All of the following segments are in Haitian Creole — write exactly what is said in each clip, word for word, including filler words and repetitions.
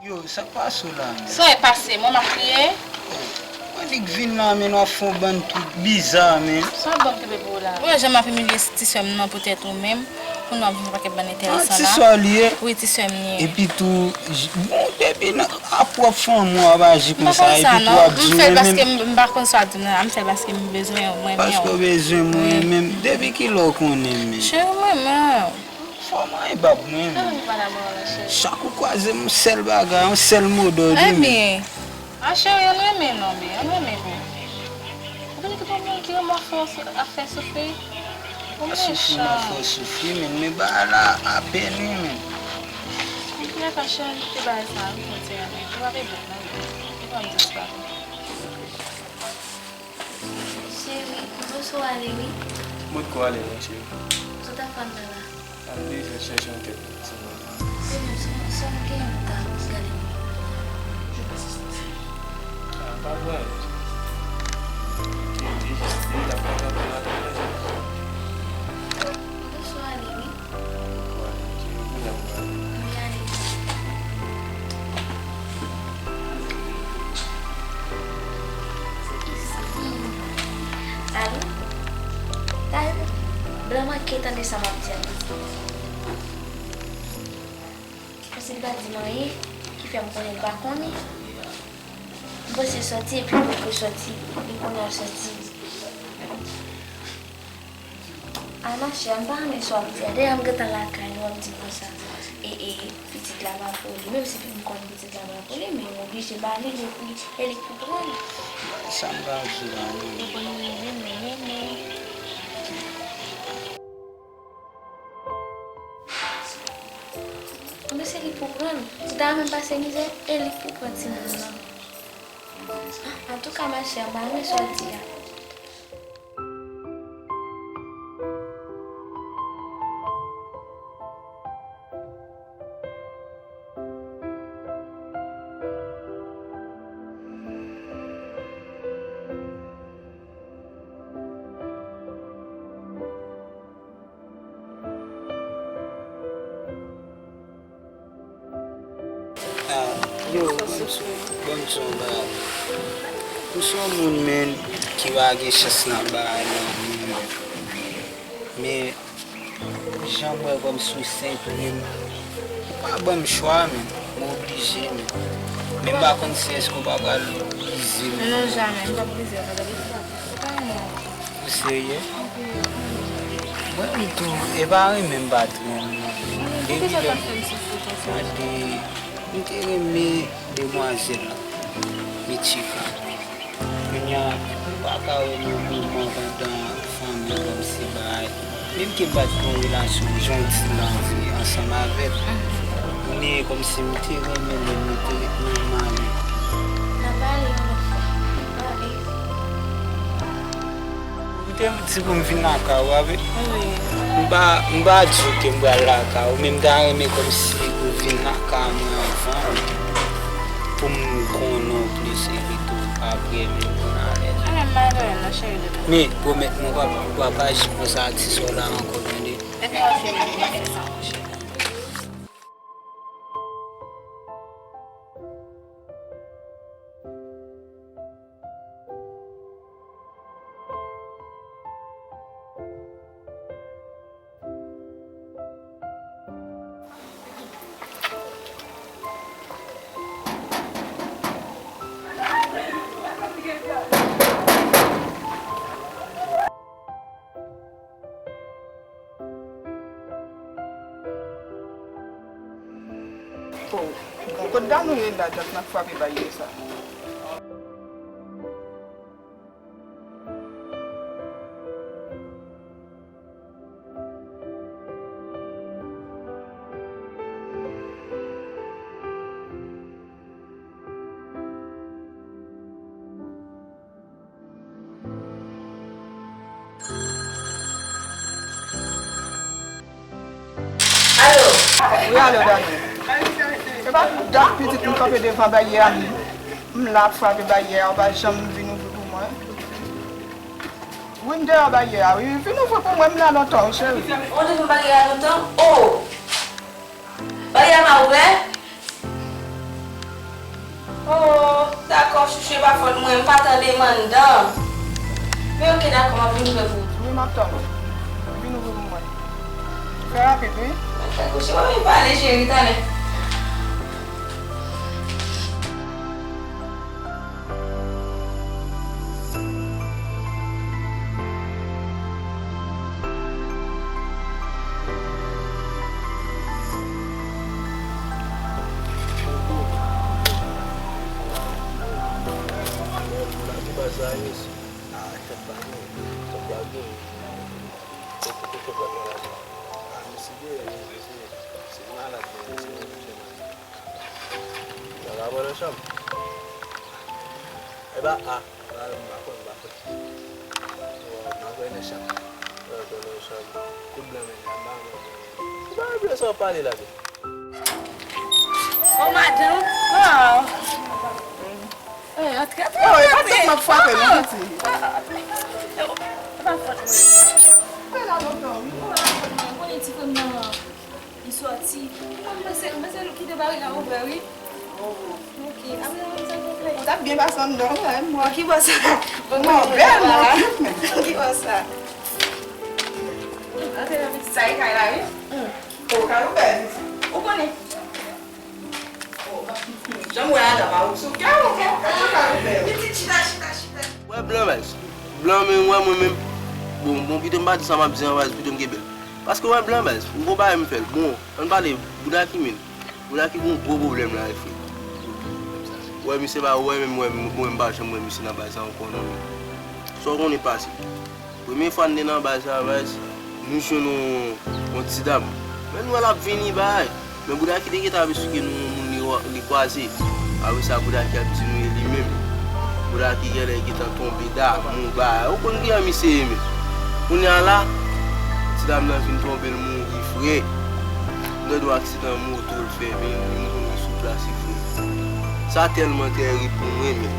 Yo, sa k pase w la, menm? Sa e pase, mwen m ap kriye. Mwen di k vin la, menm w ap fè yon bann twoup biza, menm. Sa w ap ban m kenbe pou ou la? Ou wè jan m ap imilye ti sè m nan poutèt ou menm? Pou nou ap vin yon pakèt bann enteresan la. Ah, ti sè w li ye? Wi, ti sè m li ye. Epi tou, j-, bon, depi nan, a pwòp fanmi w ap aji konsa, epi tou w ap di mwen menm. M pa konn sa non. M fè l paske m, m pa konn sa w ap di m nan. M fè l paske m bezwen w, m renmen w. Paske w bezwen mwen menm. Depi kilè w konnen m menm? Cheri, m renmen w. Fò w manyen bab mwen menm. Chak ou kwaze m, yon sèl bagay, yon sèl mo dò w di menm. Ebyen. A cheri, ann renmen non, men, ann renmen non. Ou vin kite yon moun ki renmen w ap fè w sou-, ap fè soufri. Ou mechan. Pa soufri m ap fè w soufri, menm, men bagay la apèn wi, menm. Antoulèka, cheri, ann kite bagay sa, wi, kontinye, men. Ou pa vle bon, non, men. Ou pa m disparet. Cheri, m panse w ale wi. Mwen t ko ale non, cheri. Sa w t ap fè anndan la? Ann bezwen chèche yon kèk ti moun. Se menm, se, se yon gen yon ta, gade m. Ah, pa gen anyen. Te, te jis di, l ap kontan pou maten. M panse w ale wi. Mwen ale. Alo? Tayou, blan manke tande sa m ap di a. Paske li pa di m anyen, ki fè m konnen li pa konnen. M panse l sòti epi l poko sòti, li konnen l sòti. Ay, machè, m pa renmen sa w ap di a. Dayè, m gentan lakay nou, w ap di konsa. E, e, pitit la pa pou li. Menm si m konn pitit la pa pou li, men m oblije ba li l epi e li k pou pran l. Sa m ka di la, non. Ou konn mwen renmen, renmen. Konbyen se li k pou pran l? Ou ta renmen pase mizè? E li k pou pran timoun nan. Antouka, machè, m pa renmen sa w di a. Ah, yo, ban m di w, ban m di w yon bagay. M se yon moun, menm, ki pa gen chans nan bagay nan vi m. Men, jan m wè kòmsi w senp, menm, ou pa ban m chwa, menm, m oblije, menm. Men m pa konn si èske w pa pral brize m. Non, non, jamè, m p ap brize w, pa gade sa. Ou serye? Mwen menm tou, e pa renmen m pa t renmen. Poukisa w t ap fè m soufri konsa? Gade, m te renmen demwazèl la, Michika. Kounye a, m pa ka wè nan moman pandan fanmi kòmsi bagay. Menm ke m pa t gen yon relasyon jan w di la ansanm avè l, men kòmsi m te renmen l, men m te ret nan mari. N a pale yon lòt fwa. N a pale. Ou te di pou m vin lakay ou, pa vre? Wi. M pa, m pa di w ke m pral lakay ou, men m ta renmen kòmsi ou vin lakay mwen anvan, pou m konnen w plis, epi tou apre, men m konn alèz. Ann, m pa gen pwoblèm non, cheri, de tout. Men, pwomèt mwen, ou p ap, ou p ap aji konsa ak ti sè w la ankò, tande? Mèsi, mèsi, mèsi, mèsi, cheri. Oh, bon, kot Dani ye la, dat n ap frape baryè sa? Alo? Wi, alo, Dani. Se pa dat pitit m kanpe devan baryè a, m, m la ap frape baryè a, ou pa janm vin ouvri pou mwen. Wi, m deyò baryè a, wi. Vin ouvri pou mwen, m la lontan, wi, cheri. Ou devan baryè a lontan? O! Baryè a pa ouvè? Chouchou, e pa fòt mwen, m pa tande mandan. Men oke, dakò, m ap vin ouvè pou ou. Wi, m ap tann ou. Vin ouvri pou mwen. Fè rapid, wi. Mwen fè kouche, mwen vin pale, cheri, talè. Nèg la pran nan chanm. E ba a, ba m pa konn, m pa konn. Bon, m pa konn nan chanm. Mwen konn nan chanm. Kout blan men, m pa konn. Ou pa konn sa w pale la, men. O madanm. Ah. Eh, antre, antre, oh, e pa antre. Tèt m ap frape, non, piti. Ah, ah, ah. E pa fòt mwen. Fè la lontan, wi. Ou konnen ti frè m nan. Li sòti. Mwen panse, mwen panse nou kite bagay la ouvè, wi. Ok, apre sa, mwen sa konprann. Ou t ap byen pase anndan, wi, avè mwen. Ki bò sa? Mwen bèl, mwen cute, men. Ki bò sa? Antre nan pitit sa, e kay la, wi. Hmm. Ou kay ou bèl, pitit. Ou konnen. Jan m wè Adam a ou sou kè, ou fè ou kay ou bèl. Pitit, chita, chita, chita. Wè blan baz. Blan men wè mwen menm. Bon, bon, pito m pa di sa m ap di an baz, pito m kenbe l. Paske wè blan baz, m gon bagay m fè l. Bon, ann pale, Bouda ki men. Bouda ki gon gwo pwoblèm la, frè. Wè misye pa, wè menm, wè mwen m pa janm wè misye nan baz la ankò non. Sa w konnen pase. Premye fwa n te nan baz la, baz, nou jwenn yon, yon ti dam. Men nou wè l ap vini, bay. Men Bouda ki te gentan ap esplike nou yon moun li wa-, li kwaze. Apre sa, Bouda ki ap di nou e li menm. Bouda ki genlè gentan tonbe damou, bay. Ou konn kijan misye ye, men. Kounye a la, ti dam nan vin tonbe, l mouri, frè. Ou gen dwa aksidan moto l fè, men li mouri sou plas li, frè. Sa tèlman tèrib pou mwen, men.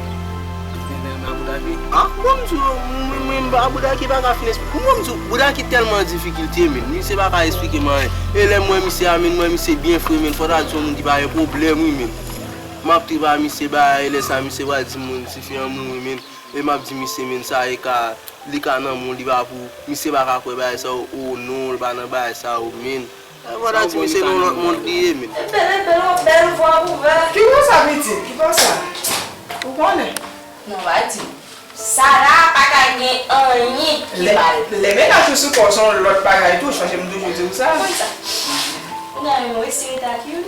Li te bèl men Aboudaki? Ah, bon, m di w, mwen, mwen, mwen, Aboudaki pa ka fin esplike. Mwen, m di w, Aboudaki tèlman difikilte, men. Misye pa ka esplike m anyen. E lè m wè misye a, men, m wè misye byen fre, men. Fò ta di yon moun ki pa gen pwoblèm, wi, men. M ap tripe a misye, bay, lè sa, misye pral di m, moun, tifi an mouri, men. E m ap di misye, men, sa e ka, li ka nan moun, li pa pou, misye pa ka kwè bagay sa yo, o non, li pa nan bagay sa yo, men. Fò ta di misye nan yon lòt mond li ye, men. E bèl, e bèl, yon bèl vwa ouvè. Ki vwa sa, pitit? Ki vwa sa? Ou konnen? Non, pa di. Sa la pa ka gen anyen ki mal. Lè, lè mennaj ou sou kò w, se yon lòt bagay tou, chonje m toujou di w sa. Konn sa. Ou gen yon esiri ta ki wi.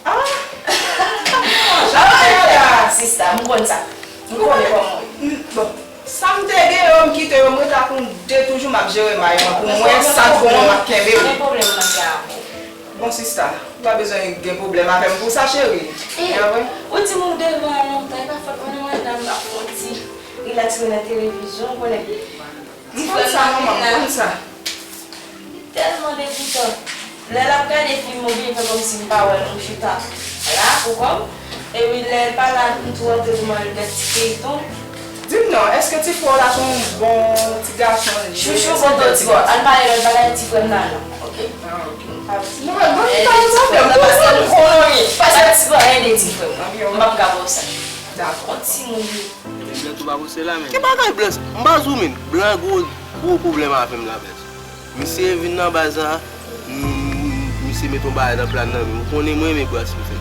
Ah! Ah, sista, m konn sa. M konnen kòman w ye. Bon, sa m te gen yo, m kite yo, m ret ak yon de toujou, m ap jere may mwen pou mwen, sa k bon an, m ap kenbe wi. Gen pwoblèm nan kè a. Bon, sista, ou pa bezwen gen pwoblèm avè m pou sa, cheri. E, ou di m ou devan an lontan, e pa fòt mwen non, madanm, m ap fè yon ti rilaks mwen nan televizyon, ou konnen. M konn sa, manman, m konn sa. Li tèlman degoutan. Lè l ap gade fim, m oblije fè kòmsi m pa wè l, m chita la, pou kò m. Epi lè l pa la, m tou antre pou m al gad ti feyton. Di m non, èske ti frè w la se yon bon ti gason li ye? Chouchou, bon, ti frè, ann pale lòt bagay, ti frè m nan, non. Ok. Ah, ok. Non, bon, ti frè m nan, paske m konnen li. Paske ti frè, enben ti frè m. M p ap ka ba w sa. Dakò. Yon timoun li. Blan tou pa pou sela, men. Ki bagay blan sa? M pa sou men. Blan gwo, gwo pwoblèm avè m la, baz. Misye vin nan baz la, m, m, misye met yon bagay nan pla nan men m. Ou konnen mwen renmen bras li fè.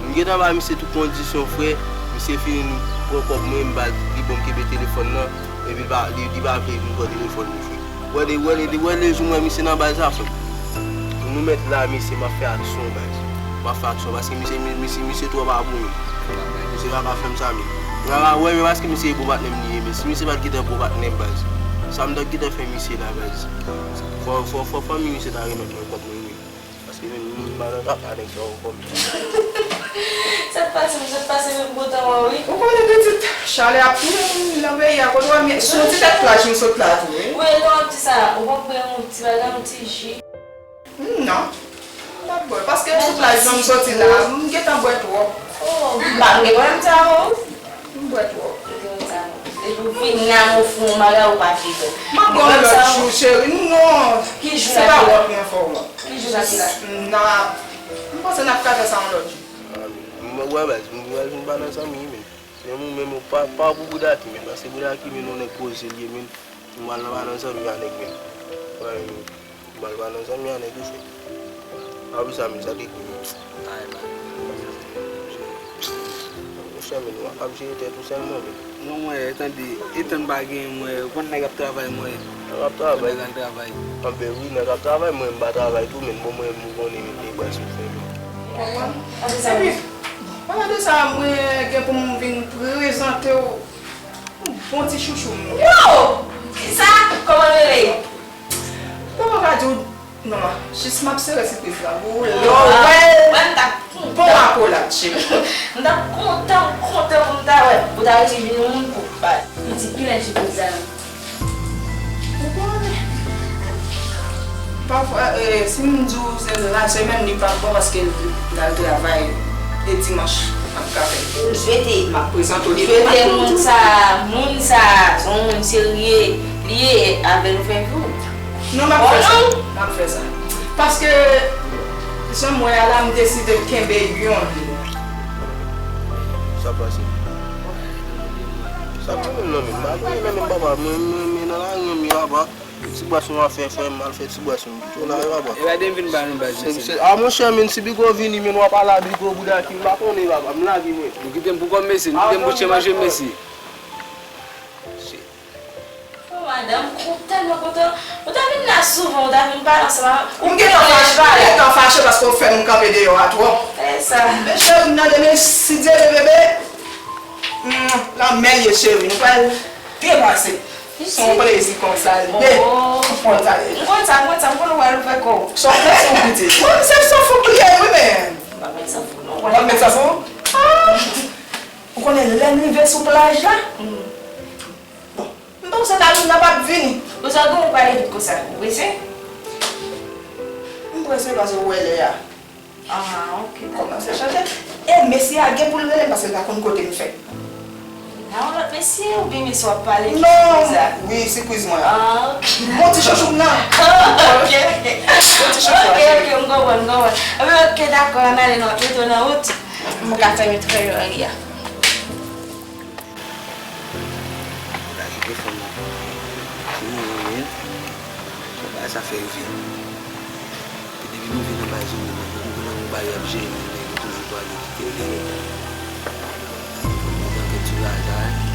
M gentan ba misye tout kondisyon, frè. Misye fini pran kòb mwen, m ba l, li ban m kenbe telefòn nan. Epi li pa, li, li pa vle vin pran telefòn li, frè. Wè de, wè de, wè de jou m wè misye nan baz la, frè m. Pou nou mèt la, misye, m ap fè aksyon, baz. M ap fè aksyon, paske misye, mi-, misye, misye twò pa pou mwen. Misye pa ka fè m sa, men. M pa ka wè, men paske misye e bon patnè m li ye, men si misye pa t gentan bon patnè m, baz, sa m t ap gentan fè misye la, baz. Fò, fò, fò fanmi misye ta remèt mwen kòb mwen, wi. Paske menm moun pa nan kaka nèg sa yo kòm. Sa k pase, m sot pase menm kontan wè w, wi. Ou konnen pitit, chalè ap touye moun nan peyi a, kote w wè m, sou yon ti tèt plaj m sot la tou, wi. Wi, e lè w ap di sa, ou pa pran yon ti bagay, yon ti ji? Hmm, non. M p ap bwè, paske sou plaj la m soti la, m gentan bwè twòp. Oh, m pa gen pwoblèm sa yo. M bwè twòp. Depi w vin la, m ofri w yon bagay ou pa vle bwè. M ap bwè yon lòt jou, cheri. Non, se pa wòt mwen fè w. Ki jou n ap fè la? N ap, m panse n ap ka fè sa yon lòt jou. Ah, men, m wè baz, m wè vin pa nan zanmi, men. Men ou menm ou pa, pa pou Bouda Ki, men, paske Bouda Ki, men, yon nèg poze l ye, men. M al nan, pa nan zanmi a nèg, men. Wè, men. M al pa nan zanmi a nèg, ou fè. Apre sa, men, sa te kou, men. Ay, ba. Monchè, men, nou pa kab jere tèt ou sèlman, men. Non, mwen, tande, etan pa genyen, mwen, ou konn nèg ap travay, mwen. Nèg ap travay. Nèg ap travay. Anben wi, nèg ap travay, mwen, m pa travay tou, men, bon, mwen, m konnen, men, te bwè sou fè, men. Konprann? Epi, pale de sa, mwen gen pou m vin prezante w yon bon ti chouchou m. Yo! Kisa? Kòman l rele? Kòman m ka di w? Non, jis m ap sere sipriz la pou w lè w wè l. Mwen, m t ap kontan. Bon akolad, cheri. M t ap kontan, kontan pou m ta wè. Ou ta resi vin yon moun pou bay. Li di kilè sipriz la? Ou konnen. Pafwa, eh, si m di w se lasemèn, li p ap bon paske l al travay. E dimanch, m ap ka fè. M swete. M ap prezante w li. M swete moun sa, moun sa, se yon moun serye li ye, avè l ou fè vi w. Non, m ap fè sa. M ap fè sa. Paske, jan m wè a la, m deside kenbe youn. Sa pase? Sa ap tounen nan men m. M pa tounen nan men m, papa. Mwen, mwen, mwen nan lari an, men, papa. Ti bwason w ap fè, frè m, al fè ti bwason. Ou la, papa. E pa de m vin ba nou baz mesye. A, monchè, men, si Bigo vini, men, w ap pale a Bigo, Bouda Ki, m pa konnen, papa. M lage, mwen. Nou kite m pou kòm mesye, nou kite m pou tchè manje mesye. Oh, madanm, m tèlman kontan. Ou ta vin la souvan, ou ta vin pale ansanm avè m. Ou gentan fache, ou gentan fache paske w fè m kanpe deyò a twòp. E sa. Men cheri m nan demen, si Dye vle, bebe, hmm, lanmè l ye, cheri. Nou pral byen pase. Se yon plezi konsa l ye. Oh. M konn sa, m konn sa, m konn sa, m konn ou pral ouvè kò w. Se yon plezi pou piti. Mwen, se san fou k li ye, wi, men. M pa met san fou, non. Ou pa met san fou? Ah! Ou konnen lè n rive sou plaj la? Hmm. Bon, m panse Lalina p ap vini. Ou sa gen ou pale vit konsa, ou prese? M prese paske ou wè lè a. Ah, ok, dakò. Kòmanse chanje. E mesye a gen pou l rele m paske l pa konn kote m fèk. Nan yon lòt mesye oubyen mesye w ap pale ki sipriz la? Non, wi, sipriz mwen an. Ah, ok. Bon ti chouchou m nan. Ok, ok. Bon ti chouchou a, cheri. Ok, ok, m konprann, m konprann. Anben, ok, dakò, ann ale non, mete w nan wout. M ka fèmen trè yo a li a. Bagay ki te fè m, se mwen menm, se bagay sa fè rive. Epi depi m rive nan baz yo, mwen menm, mwen, mwen, mwen, bagay ap jere mwen, men yo toujou pale kite l dèyè. Mwen, mwen, mwen, ti bagay sa.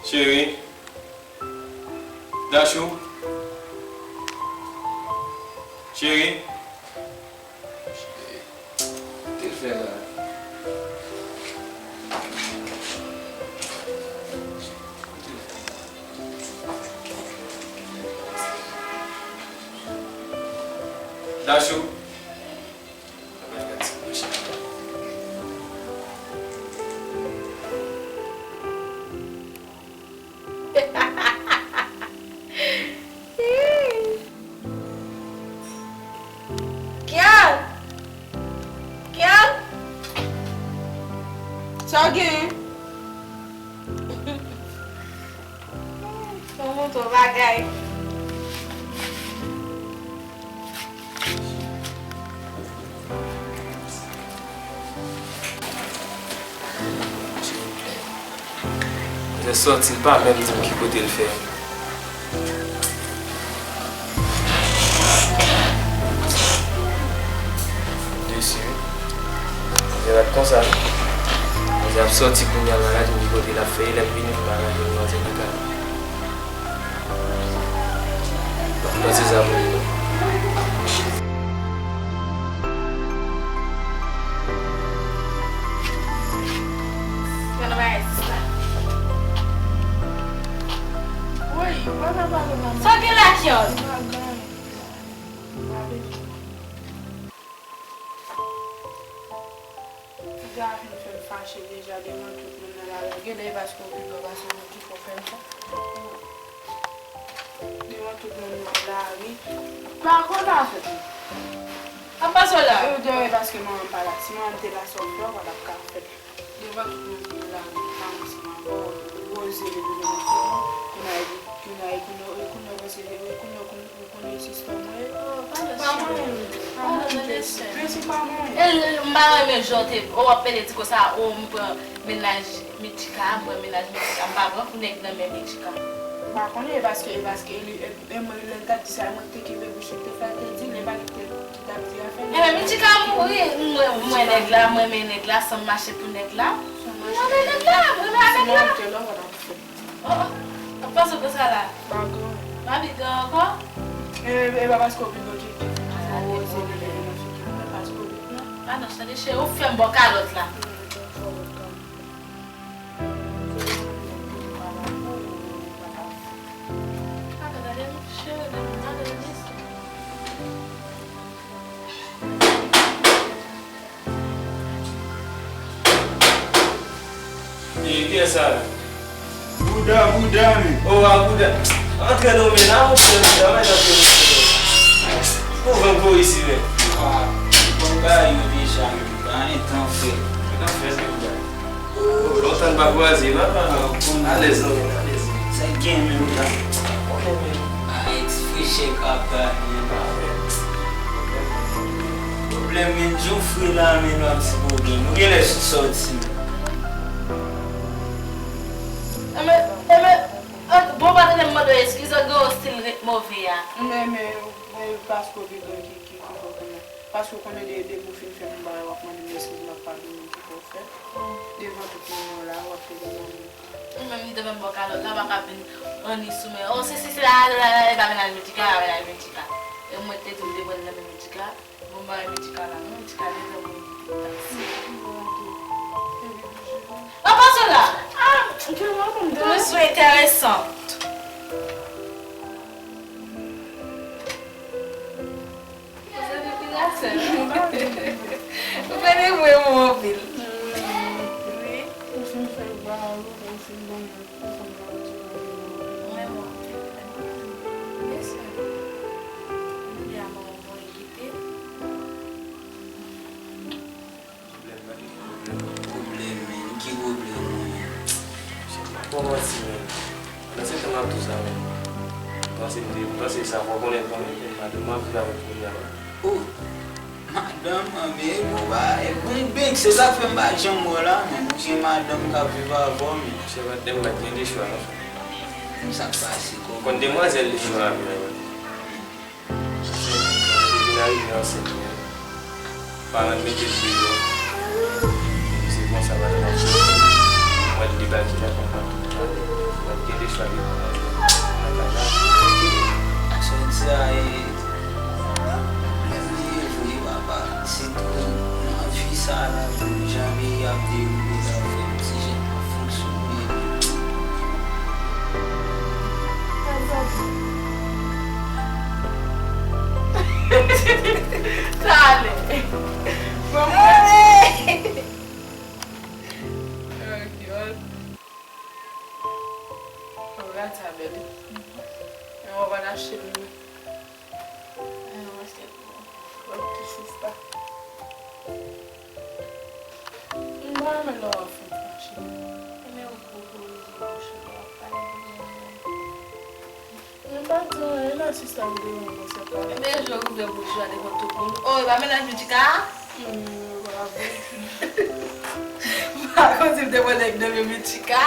Cheri. Dachou. Cheri. Kote l fè la? Dachou. Kian! Kian! Sa w genyen? Mwen montre w bagay. Manzè sòti, l pa menm di m ki kote l fè. Desi wi. Manzè pa t konsa non. Manzè ap sòti kounye a, l pa ka di m ki kote l ap fè, lè m vini pou m pa ka jwenn manzè nan kay. Panse sa pou li non. Ou pa ka pale konsa. Sa w gen la, Kian? Ou pa gen. Pa bezwen. Piga a fin fè m fache deja devan tout moun nan lari. Gen lè e paske w pi gwo pase mwen ki fè w fè m sa. Devan tout moun nan lari. Pa konn afè m. Ap pase w la. E dayè paske manman m pa la. Si manman m te la, sa w fè, w pa t ap ka fè. Devan tout moun nan lari, m pa mwen se manman w, gwo zye depi devan tout moun. Kounye a, kounye a, kounye a, kounye a, kounye a, kounye a, Ou konnen sistèm mwen. Oh, pa nan cheve. Pa mwen, Jesi. Jesi pa mwen. E, e, m pa renmen jan w te, o, w ap pede di konsa, o, m pran mennaj Michika, m pran mennaj Michika, m pa pran pou nèg nan men Michika. M pa konnen, e paske, e paske li, e, e mwen, lè l t ap di sa, mwen te kenbe bouch li, te fè l te di, li pa li te, ki t ap di afè li. Enben, Michika mouri, mwen, mwen nèg la, mwen renmen nèg la, san m mache pou nèg la. Mwen renmen nèg la, mwen renmen avèk la. Oh, oh, ap pase konsa la. Mabi gen ankò? E, e pa paske w pi gwo ki, ki, ki fè w oze mete men nan figi m, men paske w pi gran. Madanm, tande cheri, ou fè m bò kalòt la. Madanm, tande cheri, madanm, mesye. E kiyès sa la? Bouda, Bouda, men. O, a Bouda. Antre non, men, la, monchè, Bouda, mwen, antre non. Ou van gwo isi, men. A, bon, ba, yo deja, men. Pa gen tan, frè. Gen tan, frè, se Bouda. O, lontan n pa kwaze, papa. Alèz non, men, alèz. Sa k gen menm la? Konnen menm. A, ti frechè k ap ba, men. Pwoblèm, men, Djofre la, men, w ap di pwoblèm. Nou genlè sot sòti, men. Enben, enben, bon, pa tande m mande w eskiz, ou gen yon stil ret move a. Men, men, men, paske w pi gran ki, ki, ki fè w konnen. Paske w konnen de, depi w fin fè m bagay, w ap mande m eskiz, m ap padone w, ki fè w fè. Devan tout moun nan la, w ap fè devan moun. Ou menm li te ban m bò kalòt la, pa ka vin anni sou mwen. O, se, se, se la, la, la, la, e pa mennaj Michika, pa mennaj Michika. E mwen te di w m te pran nan men Michika. Bon, m pa wè Michika la, non, Michika deja mwen. An pasan la, ah, ki mwen konn de sou enteresan. Ou fè de vre bon anpil. Wi. Ou fin fè l ba ou, ou fin ban mwen, ou konn pa ou di mwen. Mwen bon. Mesye. Mwen di a mwen bon ekite. Pwoblèm, men. Ki pwoblèm ou ye? Bon, manti, men. Nan se tan m ap di w sa, men. M panse m te, m panse sa fò konnen kanmenm, men madanm m ap viv avèk kounye a la. O, madanm, men, bon, ba, e bon, ben, se sa k fè m pa janm wè w la, men. Ou gen madanm k ap viv avè w, men. Monchè, madanm pa t gen de chwa, non. Sa k pase, kòman? Konn demwazèl li viv avè w. Depi m arive ansent, men paran m mete l deyò. Epi se konsa, madanm ap soti. Mwen, li debake la, konsa. Mwen, gen de chwa, li pran nan kay la. Sa w di a, e, li vre, papa. Sitou nan vi sa la, jan peyi ap dewoule la, frè m, ti jèn ap fonksyone. Talè. Bon, mwen. Oh, God. Rad sa bèl. Men w ap al achte l, wi. Ok, sista. M pa renmen lè w ap fè m fache. Ebyen, ou, ou korije bouch ou, w ap pale pou mwen. M pa di anyen, la, sista, m te renmen sa pale. Ebyen, jan w ouvè bouch ou a devan tout moun. O, e pa mennaj Michika a? M pa konn si m te pran nèg nan men Michika.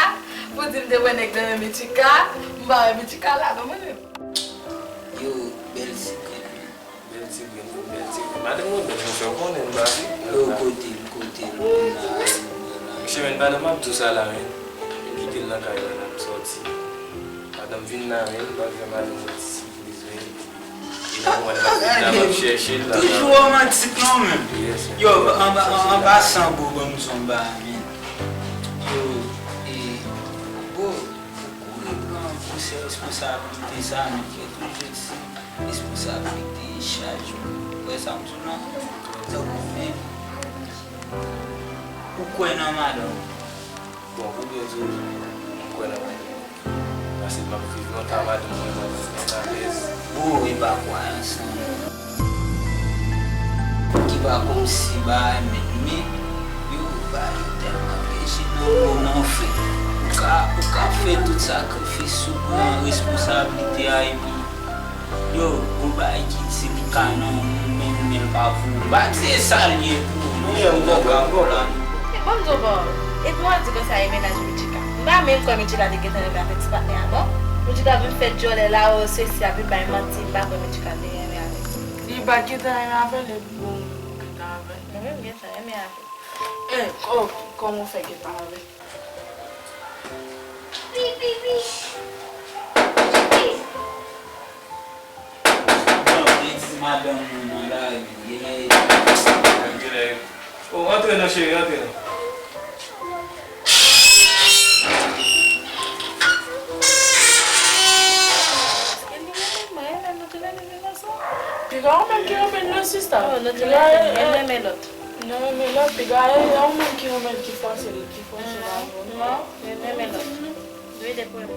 Pou di m te pran nèg nan men Michika. M pa wè Michika la, non, mwen menm. Yo, bèl ti grenn, men. Bèl ti grenn, bèl ti grenn. Madanm mwen bèl, monchè, ou konnen m pa fi. Yo, kote l, kote l, ou konn la, ou konn la. Monchè, men, pandan m ap di w sa la, men, m kite l nan kay la, la, m sòti. Madanm vin la, men, m pa fè madanm yon ti sipriz, men. E nan moman l ap vin la, m ap chèche l la. Toujou womantik, non, men. Yes, men. Yo, an, an, an pasan, bro, ban m di w yon bagay, men. Yo, e, bro, ou kouri pran kous Responsabilite sa, nou gen tout ti responsabilite, chaj. Ou wè sa m di w lan? Donk, men, ou kwè nan madanm ou? Bon, pou byen di w, m kwè nan madanm mwen. Paske m ap viv lontan ak madanm mwen, mwen menm, mwen alèz. Ou, e pa kwayans, non. Ki pa kòmsi bagay mèt, men yo, bagay yo tèlman peche nan moman, frè. Ou ka, ou ka fè tout sakrifis, ou pran responsablite a, epi, yo, gon bagay ki di li ka nan ou, men, men l pa pou ou. M pa di se sa l ye pou ou, non. Ou menm, ou konprann, ou konprann. E ban m di w pawòl. Epi w ap di konsa e mennaj Mitchika. M pa menm kwè Mitchika te gentan renmen avèk ti patnè a, non. Mitchika vin fè djòlè la, o, sesi, ap vin bay manti, m pa kwè Mitchika te renmen avèk li. Li pa t gentan renmen avè l, epi bon, ou gentan avè l. Mwen menm, m gentan renmen avè l. E, o, kòman w fè gentan avè l? Bon, men ti madanm mwen nan lari, ye. Gen lè. O, antre non, cheri, antre non. Piga ou menm ki renmen l, sista. Oh, nou te renmen, renmen lòt. Nou renmen lòt, piga e ou menm ki renmen l ki fòse l, ki fòse l avè w. Non, renmen lòt. Dwe de pwen.